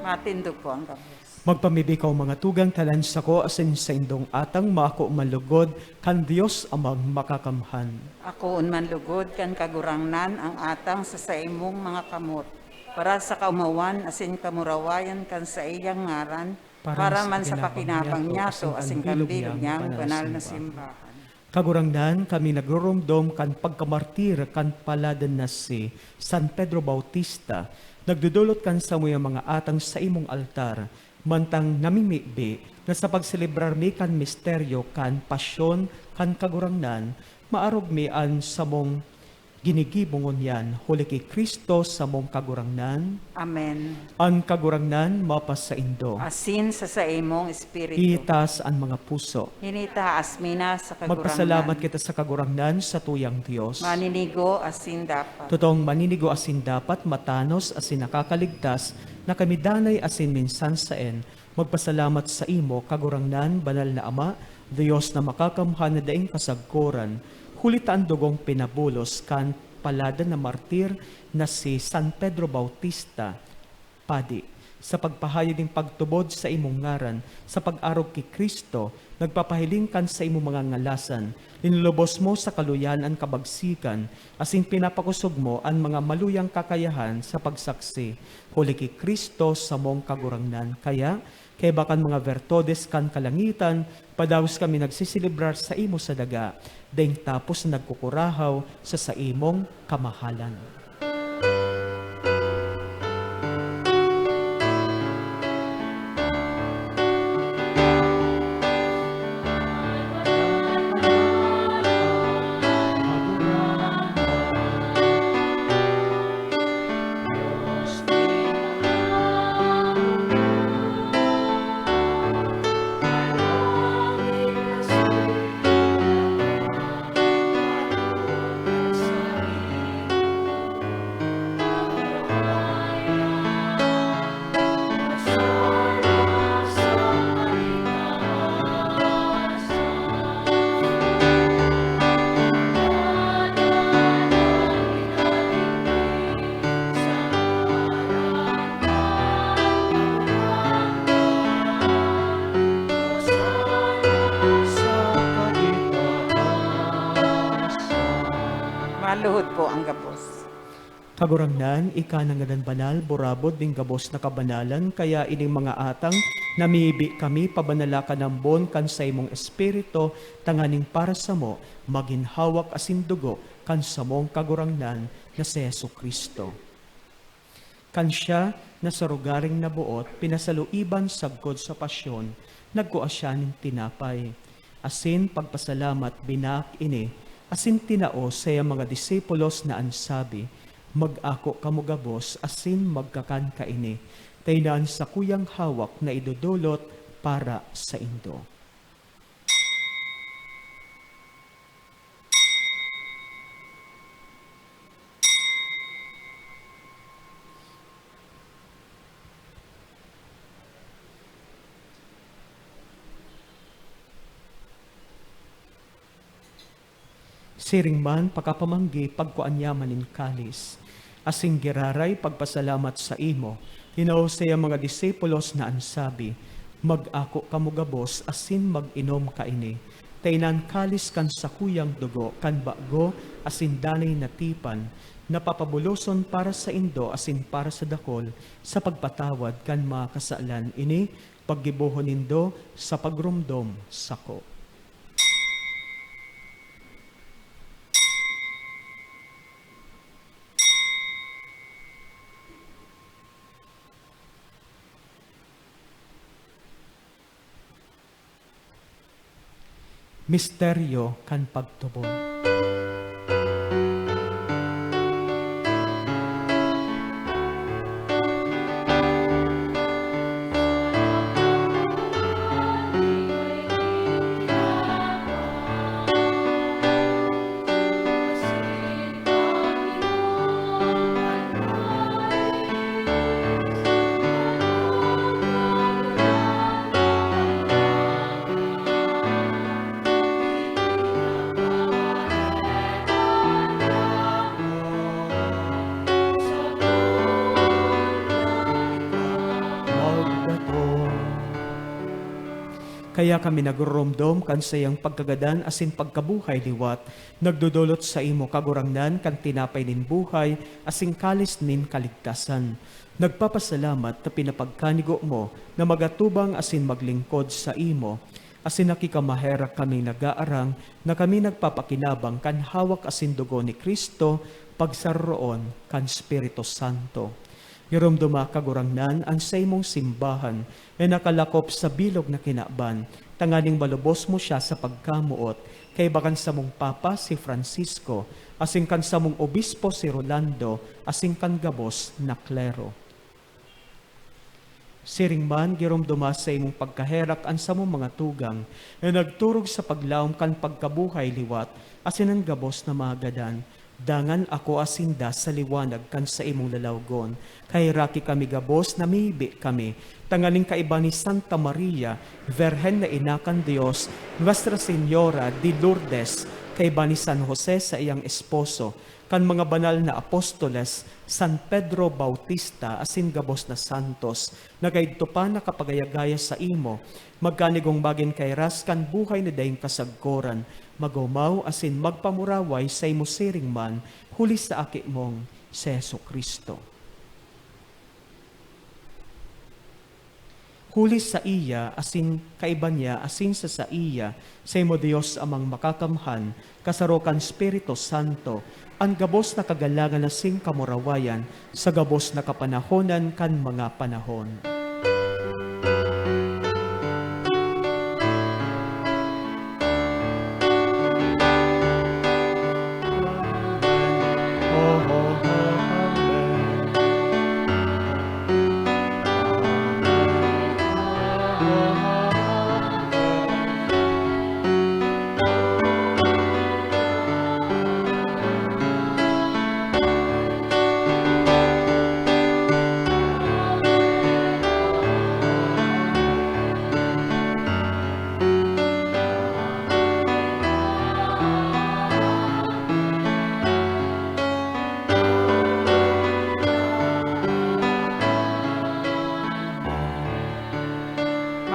Matindog po ang gabos. Magpamibi kaw, mga tugang, ta an sako asin saindong atang maako man lugod kan Dios Amang Makakamhan. Akoon man lugod kan Kagurangnan an atang sa saimong mga kamot, para sa kaomawan asin kamurawayan kan saiyang ngaran, para sa pakinabang niyato asin kan bilog niyang banal na simbahan. Kagurangnan, kami nagruromdom kan pagkamartir kan paladan na si San Pedro Bautista, nagdodolot kan samuyang mga atang sa imong altar, mantang namimibi na sa pagselebrar mi kan misteryo kan pasyon kan Kagurangnan, maarog mi an samong ginigibo ngunyan, huli ki Cristo samong Kagurangnan. Amen. An Kagurangnan mapasaindo. Asin sa saimong espiritu. Itaas an mga puso. Hinitaas mi na sa Kagurangnan. Magpasalamat kita sa Kagurangnan, satuyang Dios. Maninigo asin dapat. Totoong maninigo asin dapat, matanos asin nakakaligtas, na kami danay asin minsan saen, magpasalamat saimo, Kagurangnan, Banal na Ama, Dios na makakamhan na daing kasagkoran, huli ta an dugong pinabulos kan paladan na martir na si San Pedro Bautista, Padi, sa pagpahayag nin pagtubod sa imong ngaran, sa pag-arog ki Cristo, nagpapahiling kan saimong mga ngalasan, linulubos mo sa kaluyan an kabagsikan, asin pinapakosog mo an mga maluyang kakayahan sa pagsaksi, huli ki Cristo samong Kagurangnan. Kaya, kaiba kan mga bertodes kan kalangitan, padaos kami nagseselebrar saimo sa daga, daing tapos na nagkukurahaw sa saimong kamahalan. Maluhod po ang gabos. Kagurangnan, ika na ngadan banal, burabod nin gabos na kabanalan, kaya ining mga atang, namibi kami, pabanala ka nambon kan saimong Espiritu, tanganing para samo, magin hawak asin dugo kan samong Kagurangnan na si Jesu-Cristo. Kan siya na sa rogaring naboot, pinasaluiban sagkod sa pasyon, nagkua siya nin tinapay. Asin pagpasalamat, binaak ini, asin tinao sa iyang mga disipulos na an sabi, "Mag-ako kamo gabos asin magkakan kaini, ta ini an sakuyang hawak na idodolot para saindo." Siring man, pakapamanggi, pagkua niya man nin kalis. Asin giraray pagpasalamat saimo, tinao sa iyang mga disipulos na an sabi, "Mag-ako kamo gabos asin mag-inom kaini, ta ini an kalis kan sakuyang dugo kan bago asin danay na tipan, na papabuloson para saindo asin para sa dakol sa pagpatawad kan mga kasalan. Ini paggibohon nindo sa pagromdom sako." Misteryo kan pagtubod. Kaya kami nagroromdom kan saiyang pagkagadan asin pagkabuhay liwat, nagdodolot saimo, Kagurangnan, kan tinapay nin buhay asin kalis nin kaligtasan. Nagpapasalamat ta pinapagkanigo mo na magatubang asin maglingkod saimo, asin nakikamaherak kaming nag-aarang na kami nagpapakinabang kan hawak asin dugo ni Cristo, pagsaroroon kan Espiritu Santo. Giromdoma, Kagurangnan, an saimong simbahan na nakalakop sa bilog na kinaban, tanganing malubos mo siya sa pagkamoot, kaiba kan samong Papa, si Francisco, asin kan samong Obispo, si Rolando, asin kan gabos na klero. Siring man, giromdoma sa imong pagkaherak an samong mga tugang na nagturog sa paglaom kan pagkabuhay liwat asin an gabos na mga gadan. Dangan akoa sinda sa liwanag kan saimong lalawgon. Kaheraki kami gabos, namibi kami, tanganing kaiba ni Santa Maria, Birhen na Ina kan Dios, Nuestra Señora de Lourdes, kaiba ni San Jose, saiyang esposo, kan mga banal na apostoles, San Pedro Bautista, asin gabos na santos, na kaidto pa nakapagaya-gaya saimo, magkanigong magin kairas kan buhay na daing kasagkoran, magomaw asin magpamuraway saimo siring man, huli sa Aki mong si Jesu-Cristo. Huli saiya asin kaiba niya asin sa saiya, saimo Dios Amang Makakamhan, kasaro kan Espiritu Santo, an gabos na kagalangan asin kamurawayan sa gabos na kapanahonan kan mga panahon.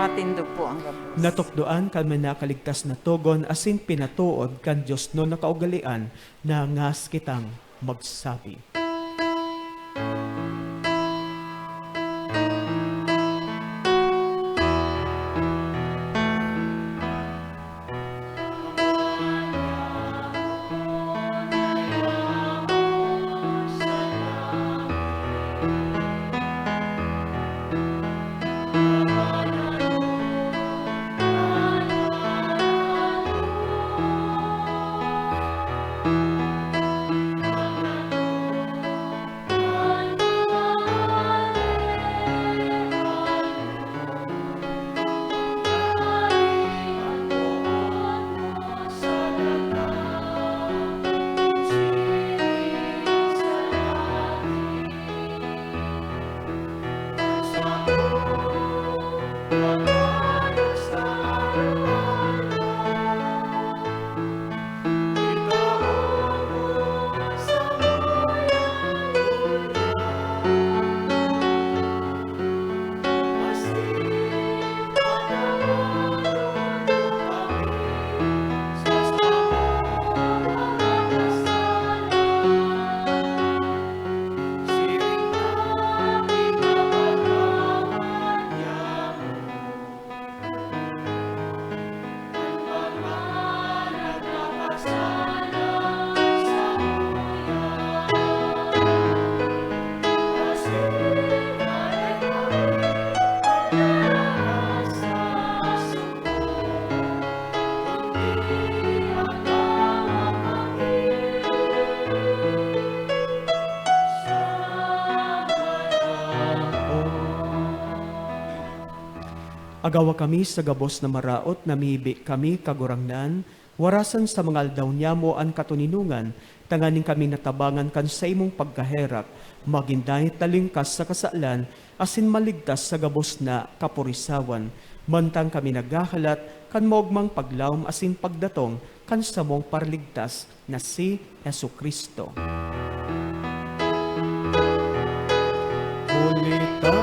Matindo po ang gabos. Natukdoan kan may nakaligtas na togon asin pinatood kan diosnon na kaugalean, nangas kitang magsabi. Agawa kami sa gabos na maraot, namibi kami, Kagurangnan, warasan sa mga aldaw niyamo an katoninongan, tanganing kami natabangan kan saimong pagkaherak, magin dai talingkas sa kasalan, asin maligtas sa gabos na kapurisawan, mantang kami naghahalat kan maogmang paglaom asin pagdatong kan samong Paraligtas na si Jesu-Cristo. Huli ta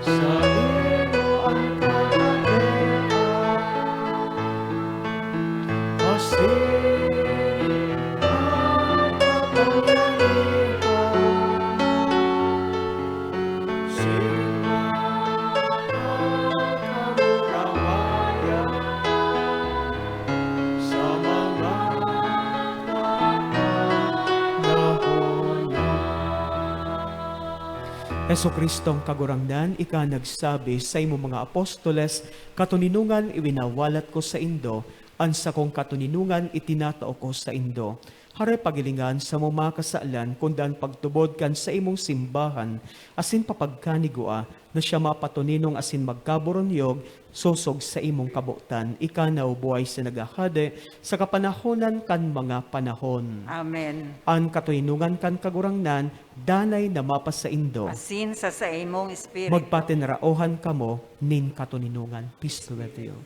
saimo an kagabos. Sing mapapalalihan, sing mapapamurawayan sa mga panahon na. Jesu-Cristo ang Kagurangnan, ika nagsabi saimong mga apostoles, "Katoninongan iwinawalat ko saindo, an sakong katoninongan itinatao ko saindo." Hare pagilingan samo mga kasalan, kun daan pagtubod kan saimong simbahan asin papagkanigua, na siya mapatoninong asin magkaboronyog sosog saimong kabotan, ika na o buhay sa naghahade sa kapanahonan kan mga panahon. Amen. An katoninongan kan Kagurangnan danay na mapasaindo. Asin sa saimong espiritu. Magpatinaraohan kamo nin katoninongan. Peace be with you.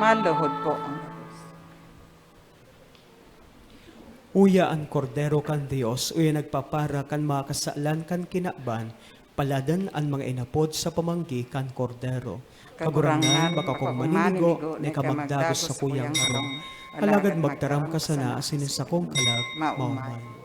Maluhod po ang gabos. Uya an Kordero kan Dios, uya nagpapara kan mga kasalan kan kinaban, paladan an mga inapod sa pamanggi kan Kordero. Kagurangnan, bako akong maninigo, na ika magdagos sa kuyang harong. Alagad magtaram ka sana asin an sakong kalag maoman.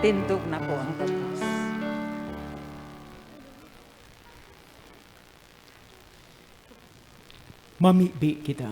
Tindog na po ang gabos. Mamibi kita.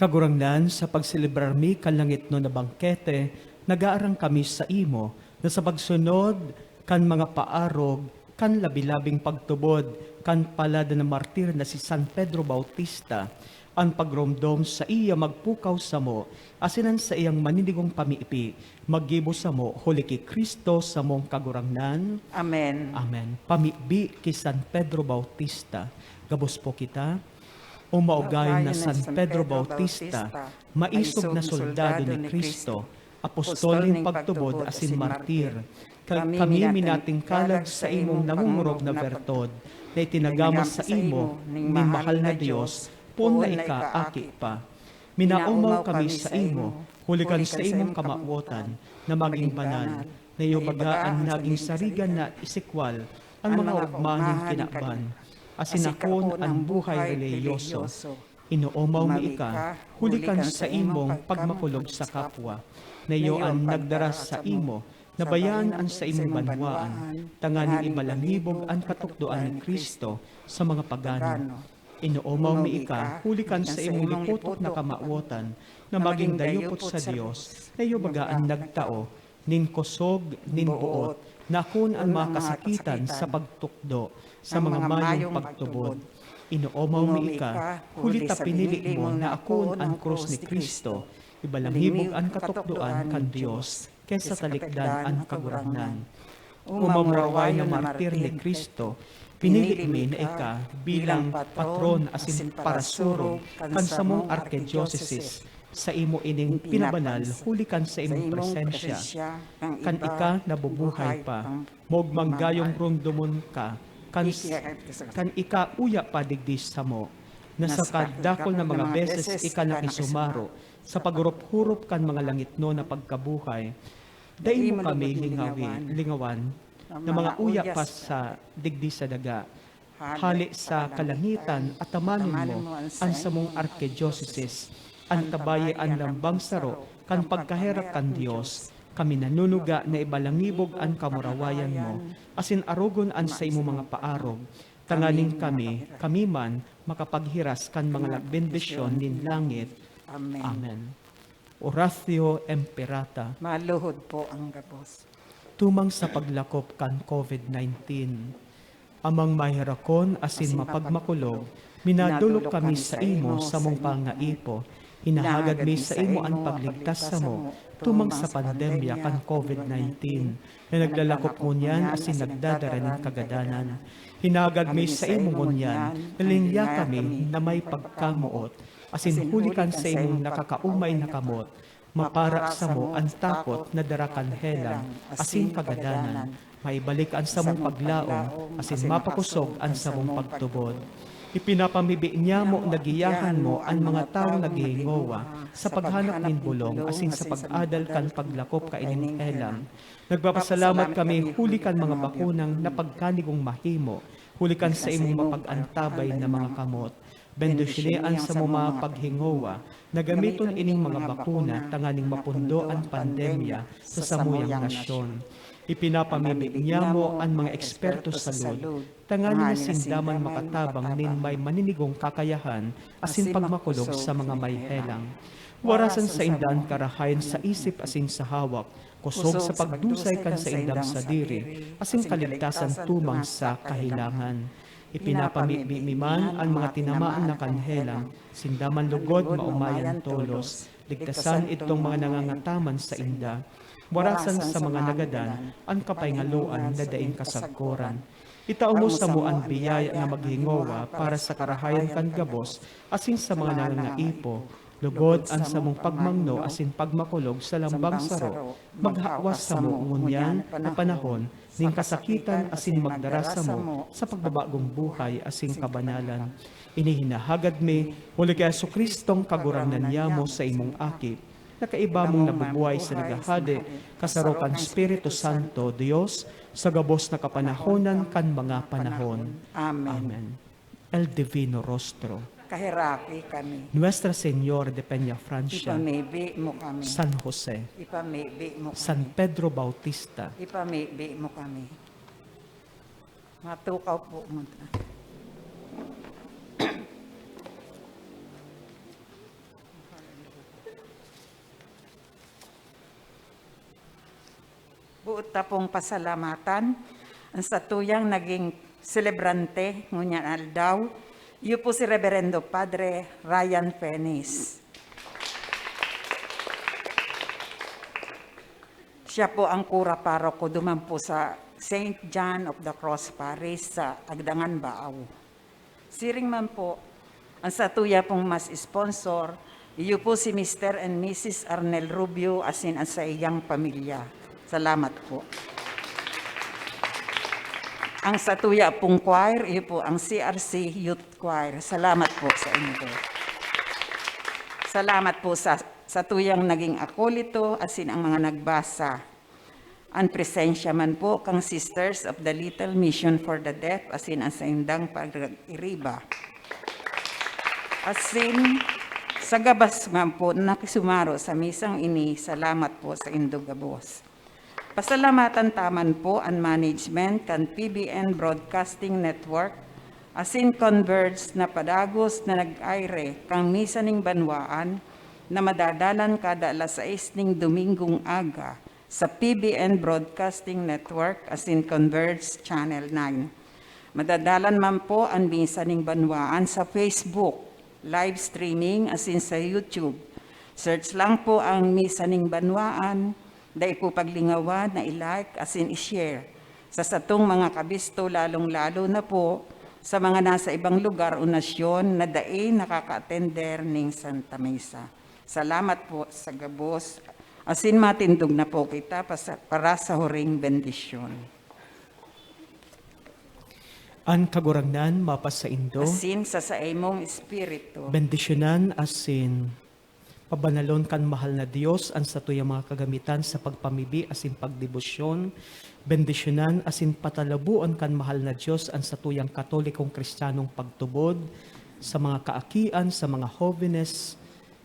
Kagurangnan, sa pagselebrar mi kan langitnon na bangkete, nag-aarang kami saimo na sa pagsunod kan mga paarog kan labi-labing pagtubod kan palad na martir na si San Pedro Bautista, an pagromdom saiya magpukaw samo, asin an saiyang maninigong pamibi maggibo samo, huli ki Cristo samong Kagurangnan. Amen. Amen. Pamibi ki San Pedro Bautista. Gabos po kita. O maugay na San Pedro Bautista, maisog na soldado ni Cristo, apostol nin pagtubod asin martir, ka-, kami minatingkalag sa imong nangongorog na bertod na itinagama sa imo nin mahal na Dios, poon na ika aki pa. Minaomaw kami sa imo, huli kan sa imong kamawotan na maging banal, na iyo baga an naging sarigan na isikwal an mga ugma nin kinaban, asin akon an buhay relihiyoso. Inoomaw mi ika, huli kan sa imong pagmakulog sa kapwa, na iyo an nagdara sa imo, na bayaan an saimong banwaan, tanganing ibalangibog an katukdoan ni Cristo sa mga pagano. Inoomaw mi ika, huli kan sa imong lipotok na kamawotan, na magin dayupot sa Dios, na iyo baga an nagtao nin kosog nin boot, na akon an mga kasakitan sa pagtukdo sa mga mayong pagtubod. Inoomaw mi ika, huli ta pinili mo na akon an krus ni Cristo, ibalangibog an katukdoan kan Dios, kesa talikdan an Kagurangnan. O mamuraway na martir ni Cristo, pinili mi na ika bilang patron asin parasurog kan samong arkidiosesis. Saimo ining pinabanal huli kan saimong presensya. Kan ika nabubuhay pa, maogmang gayong romdomon ka, kan, kan ika uya pa digdi samo, na sa kadakul na mga beses ika nakisumaro sa paghurup-hurup kan mga langitnon na pagkabuhay. Dai mo kami lingawi-, lingawan na mga uya pa sa digdi sa daga. Hale sa kalangitan, atamanon mo an samong arkidiosesis, antabayi an lambang saro kan pagkaherak kan Dios. Kami nanunuga na ibalangibog an kamurawayan mo, asin arogon an saimong mga paarog, tanganing kami, kami man, makapaghiras kan mga bendisyon nin langit. Amen. Amen. Oratio Imperata. Maluhod po ang gabos. Tumang sa paglakop kan COVID nineteen, Amang maherakon asin mapagmakulog, minadolok kami saimo samong pangaipo. Hinahagad mi saimo an pagligtas samo tumang sa pandemya kan COVID nineteen na naglalakop ngunyan asin nagdadara nin kagadanan. Hinahagad mi saimo ngunyan na linya kami na may pagkamoot, asin huli kan saimong nakakaomay na kamot, mapara samo an takot na dara kan helang asin kagadanan, maibalik an samong paglaom asin mapakosog an samong pagtubod. Ipinapamibi niyamo na giyahan mo an mga tawong naghihingowa sa paghanap nin bolong asin sa pag-adal kan paglakop kaining helang. Nagpapasalamat kami huli kan mga bakunang napagkanigong mahimo, huli kan saimong mapag-antabay na mga kamot. Bendisyoni an samo mga paghingowa na gamiton ining mga bakuna tanganing mapundo an pandemya sa samuyang nasyon. Ipinapamibi niyamo an mga eksperto sa salud, tanganing sinda man makatabang nin may maninigong kakayahan asin pagmakulog sa mga may helang. Warasan sainda an karahayan sa isip asin sa hawak, kosog sa pagdusay kan saindang sadiri asin kaligtasan tumang sa kahelangan. Ipinapamibi mi man an mga tinamaan na kan helang, sinda man lugod maomayan tolos, ligtasan idtong mga nangangataman sainda. Warasan sa mga nagadan an kapahingaloan na daing kasagkoran. Itao mo samo an biyaya na maghingowa para sa karahayan kan gabos asin sa mga nangangaipo, lugod an samong pagmangno asin pagmakulog sa lambang saro, maghawas samo ngunyan na panahon nin kasakitan asin magdara samo sa pagbabagong buhay asin kabanalan. Ini hinahagad mi huli ki Jesu-Cristong Kagurangnan niyamo, saimong Aki, na kaiba mong nabubuhay sa naghahade, kasaro kan Espiritu Santo, Dios, sa gabos na kapanahonan kan mga panahon. Amen. Amen. El Divino Rostro. Paheraki kami. Nuestra Señora de Peñafrancia, Ipamibi mo kami. San Jose, Ipamibi mo kami. San Pedro Bautista, Ipamibi mo kami. Matukaw po mo. Buot ta pong pasalamatan an satuyang naging selebrante ngunyan aldaw. Iyo po si Reverendo Padre Ryan Penis. Siya po ang kura paroko duman po sa Saint John of the Cross Parish sa Agdangan, Baao. Siring man po, ang satuya pong mas sponsor, iyo po si Mister and Missus Arnel Rubio asin ang saiyang pamilya. Salamat po. Ang satuya pong choir, iyo po ang C R C Youth Choir. Salamat po sa inyo. Salamat po sa satuyang naging akolito asin ang mga nagbasa. An presensya man po kan Sisters of the Little Mission for the Deaf asin an saindang pag-iriba. Asin sa gabos man po nakisumaro sa misang ini, salamat po saindo gabos. Pasalamatan ta man po an management kan P B N Broadcasting Network asin Converge na padagos na nag-aire kan misa nin banwaan na madadalan kada alas sais nin Domingong aga sa P B N Broadcasting Network asin Converge Channel nine. Madadalan man po an misa nin banwaan sa Facebook, live streaming asin sa YouTube. Search lang po ang misa nin banwaan, dai po paglingawan na i-like asin i-share sa satong mga kabisto, lalong-lalo na po sa mga nasa ibang lugar o nasyon na dai nakaka-atender nin Santa Misa. Salamat po sa gabos. Asin matindog na po kita pasa- para sa huring bendisyon. An Kagurangnan mapasaindo. Asin sa saimong espiritu. Bendisyonan asin pabanalon kan mahal na Dios an satuyang mga kagamitan sa pagpamibi asin pagdebosyon. Bendisyonan asin patalaboon kan mahal na Dios an satuyang Katolikong Kristiyanong pagtubod, sa mga kaakian, sa mga hobenes,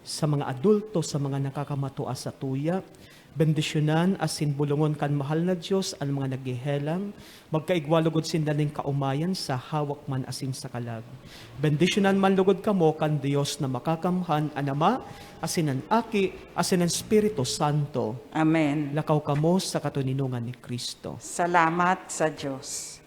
sa mga adulto, sa mga nakakamatua satuya. Bendisyonan asin bulongon kan mahal na Dios an mga naghehelang, magkaigwa logod sinda nin kaomayan sa hawak man asin sa kalag. Bendisyonan man logod kamo kan Dios na Makakamhan, an Ama, asin an Aki, asin an Espiritu Santo. Amen. Lakaw kamo sa katoninongan ni Cristo. Salamat sa Diyos.